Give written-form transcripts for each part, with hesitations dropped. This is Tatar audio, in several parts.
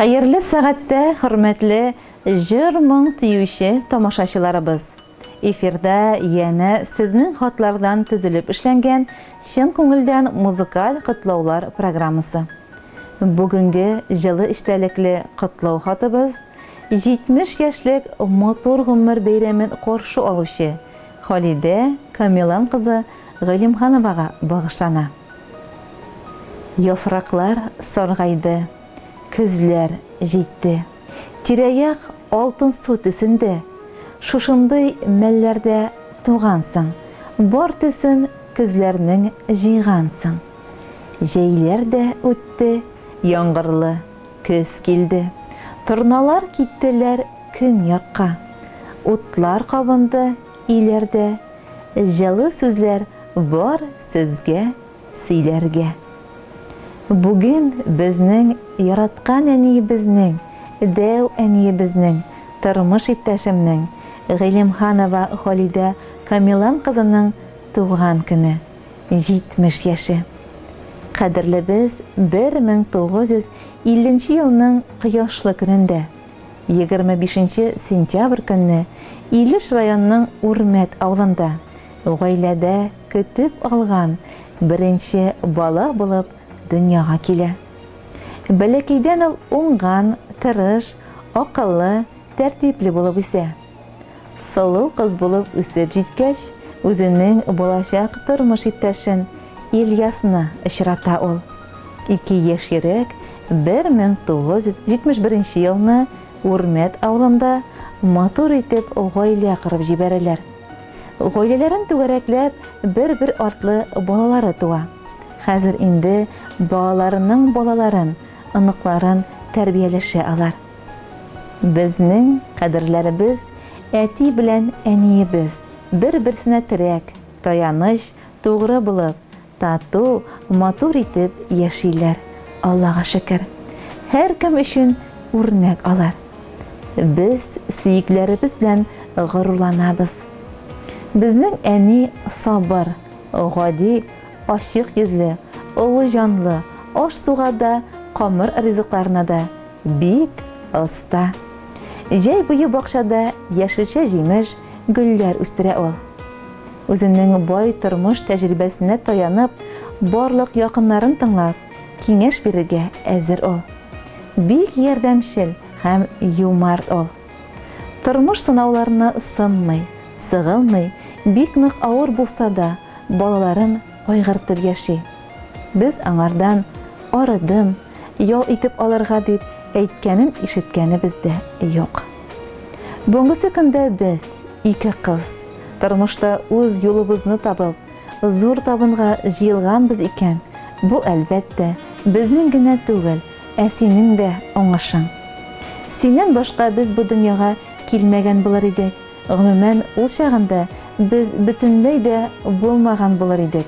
Хәерле сәгатьтә, хөрмәтле җыр-моң сөюче тамашачыларыбыз! Эфирда янә сезнең хатлардан төзелеп эшләнгән чын күңелдән музыкаль котлаулар программасы. Бүгенге җылы эчтәлекле котлау хатыбыз 70 яшьлек матур гомер бәйрәмен каршы алучы Халидә Камилан кызы Гыйлемхановага багышлана. Яфраклар саргайды, көзләр җитте. Тирә-як алтынсу төсендә. Шушындый мәлләрдә тугансың, бар төсен көзләрнең җыйгансың. Җәйләр дә үтте, яңгырлы көз килде. Торналар киттеләр көньякка. Утлар кабынды өйләрдә. Җылы сүзләр бар сезгә сөйләргә. Бүген безнең яраткан әниебезнең, дәү әниебезнең, тормыш иптәшемнең, Гыйлемханова Халидә Камилан кызының туган көне, 70 яше. Кадерлебез 1950 нче елның кояшлы көнендә, 25 нче сентябрь көнне Илеш районының Үрмәт авылында гаиләдә көтеп алган беренче бала булып дөньяга килә. Бәләкәйдән ул уңган, тырыш, акыллы, тәртипле булып үсә. Сылу кыз булып үсеп җиткәч, үзенең булачак тормыш иптәшен, Ильясны очрата ул. Ике яшь йөрәк 1971 нче елны Үрмәт авылында матур итеп гаилә корып җибәрәләр. Гаиләләрен түгәрәкләп бер-бер артлы балалары туа. Хәзер инде балаларының балаларын, оныкларын тәрбияләшә алар. Безнең кадерләребез, әти белән әниебез, бер-берсенә терәк, таяныч, тугры булып, тату, матур итеп яшиләр, Аллага шөкер. Һәркем өчен үрнәк алар. Без сөекләребез белән горурланабыз. Безнең әни сабыр, гади, ачык йөзле, олы җанлы, аш-суга да, камыр ризыкларына да Бик оста. Җәй буе бакчада яшелчә-җимеш, гөлләр үстерә ул. Үзенең бай тормыш тәҗрибәсенә таянып, барлык якыннарын тыңлап, киңәш бирергә әзер ул. Бик ярдәмчел һәм юмарт ул. Тормыш сынауларына сынмый, сыгылмый, бик нык авыр булса да, балаларын кайгыртып яши. Без аңардан арыдым, ял итеп алырга дип әйткәнен ишеткәнебез дә юк. Бүгенгесе көндә без, ике кыз, тормышта үз юлыбызны табып, зур табынга җыелганбыз икән, бу, әлбәттә, безнең генә түгел, ә синең дә уңышың. Синнән башка без бу дөньяга килмәгән булыр идек, гомумән, ул чагында без бөтенләй дә булмаган булыр идек.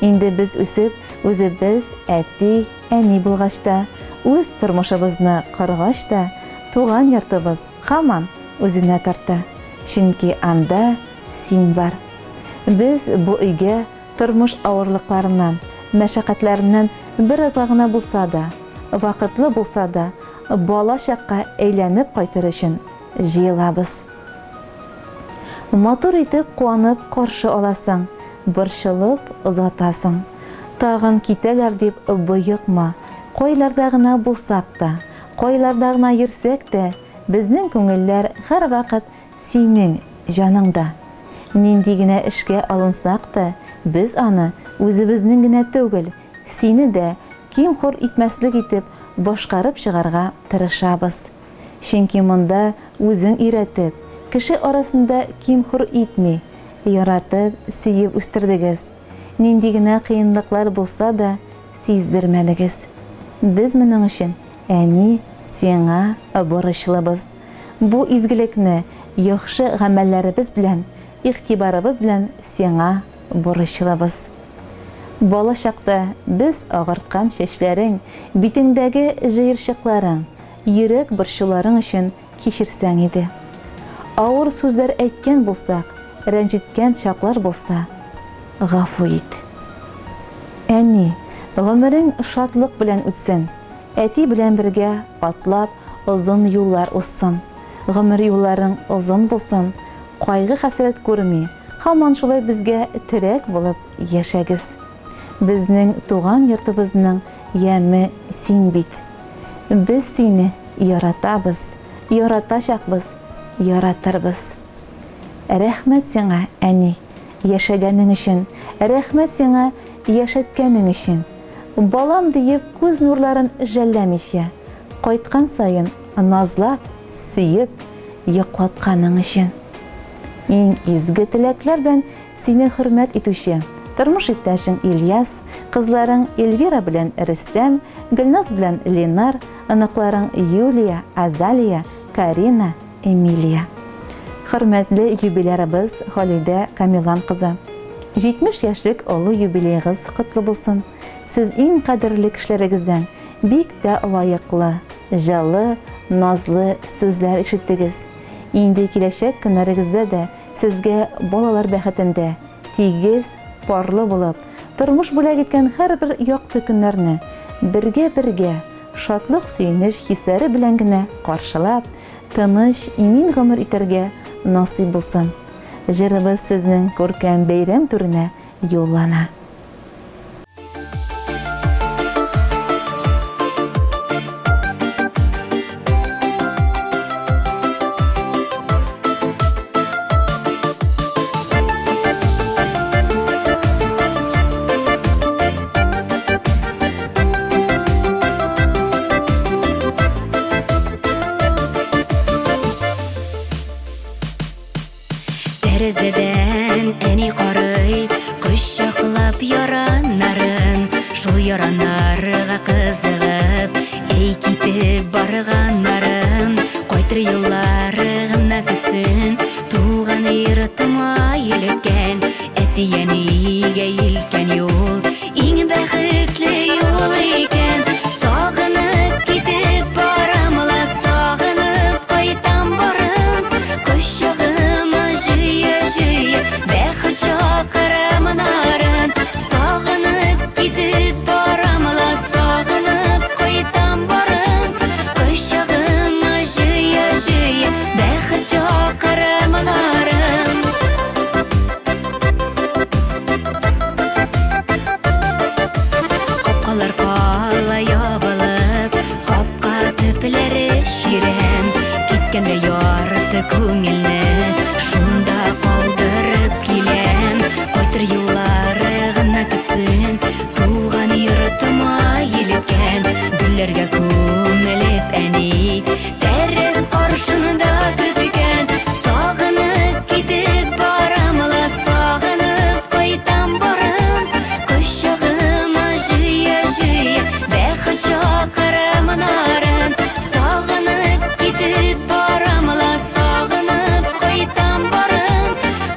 Инде без үсеп, үзебез әти, әни булгач та, үз тормышыбызны коргач та, туган йортыбыз һаман үзенә тарта, чөнки анда син бар. Без бу өйгә тормыш авырлыкларыннан, мәшәкатьләреннән беразга гына булса да, вакытлы булса да, бала чакка әйләнеп кайтыр өчен җыелабыз. Матур итеп куанып каршы аласың, борчылып озатасың. Тагын китәләр дип боекма, кайларда гына булсак та, кайларда гына йөрсәк тә, безнең күңелләр һәрвакыт синең җаныңда. Нинди генә эшкә алынсак та, без аны үзебезнең генә түгел, сине дә ким-хур итмәслек итеп башкарып чыгарга тырышабыз. Чөнки монда үзең өйрәтеп, кеше арасында ким-хур итми, яратып, сөеп үстердегез. Нинди генә кыенлыклар булса да, сиздермәдегез. Без моның өчен, әни, сиңа бурычлыбыз. Бу изгелекне яхшы гамәлләребез белән, игътибарыбыз белән сиңа бурычлыбыз. Бала чакта без агарткан чәчләрең, битеңдәге җыерчыкларың, йөрәк борчуларың өчен кичерсәң иде. Авыр сүзләр әйткән булсак, рәнҗеткән чаклар булса, гафу ит. Әни, гомерең шатлык белән үтсен. Әти белән бергә атлап озын юллар узсын. Гомер юлларың озын булсын, кайгы-хәсрәт күрми, һаман шулай безгә терәк булып яшәгез. Безнең туган йортыбызның яме син бит. Без сине яратабыз, яратачакбыз, яратырбыз. Рәхмәт сиңа, әни, яшәгәнең өчен, рәхмәт сиңа яшәткәнең өчен. Балам диеп күз нурларын жәлләмичә, кайткан саен назлап, сөеп йоклатканың өчен. Иң изге теләкләр белән сине хөрмәт итүче, тормыш иптәшең Ильяс, кызларың Эльвира белән Рөстәм, Гөлназ белән Ленар, оныкларың Юлия, Азалия, Карина, Эмилия. Хөрмәтле юбилярыбыз Халидә Камилан кызы! 70 яшьлек олы юбилеегыз котлы булсын! Сез иң кадерле кешеләрегездән бик тә лаеклы, җылы, назлы сүзләр ишеттегез. Инде киләчәк көннәрегездә дә сезгә балалар бәхетендә тигез, парлы булып, тормыш бүләк иткән һәрбер якты көннәрне бергә-бергә, шатлык-сөенеч хисләре белән генә каршылап, тыныч, имин гомер итәргә насыйп булсын. Җырыбыз сезнең күркәм бәйрәм түренә юллана. Тәрәзәдән әни карый, кочаклап яраннарын, шул яраннарга кызыгып, әй китеп барганнарын, кайтыр юллары гына көтсен, туган йортыма илткән, әти-әнигә илткән юл, Иң бәхетле юл икән. Сагынып китеп барам ла, сагынып кайтам барым. Кочагыма җыя-җыя, бәхет чакыра монарын. Сагынып китеп барам ла, сагынып кайтам барым. Кочагыма җыя-җыя, бәхет чакыра монарын. Капкалар кала ябылып, капка төпләре чирәм. Киткәндә ярты күңелне шунда калдырып киләм. Кайтыр юллары гына көтсен, туган йортыма илткән. Гөлләргә күмелеп әни, Тәрәз каршында көткән. Сагынып китеп барам ла, сагынып кайтам барым. Кочагыма җыя-җыя, бәхет чакыра монарын. Сагынып китеп барам ла, сагынып кайтам барым.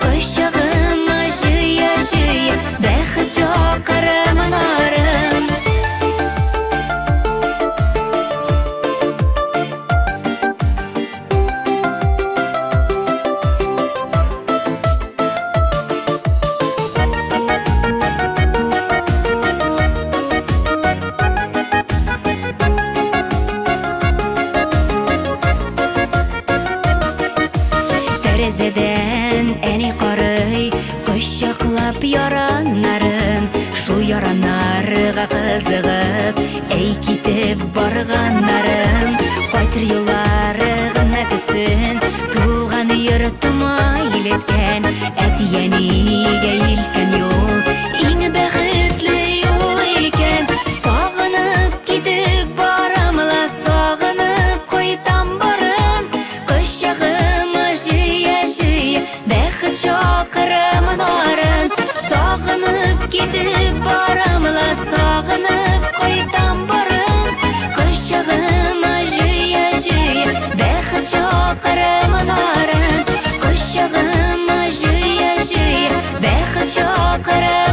Кочагыма җыя-җыя, бәхет чакыра монарын. Тәрәзәдән әни карый, кочаклап яраннарын, шул яраннарга кызыгып, Әй китеп барганнарын, кайтыр юллары гына көтсен. Туган йортыма илткән, әти-әнигә илткән юл иң бәхетле юл икән. Сагынып китеп барам ла, сагынып кайтам барым. Кочагыма җыя-җыя, Бәхет чакыра монарын. Сагынып китеп барам ла, сагынып кайтам барым. Кочагыма җыя-җыя, бәхет чакыра монарын. Кочагыма җыя-җыя, бәхет чакыра.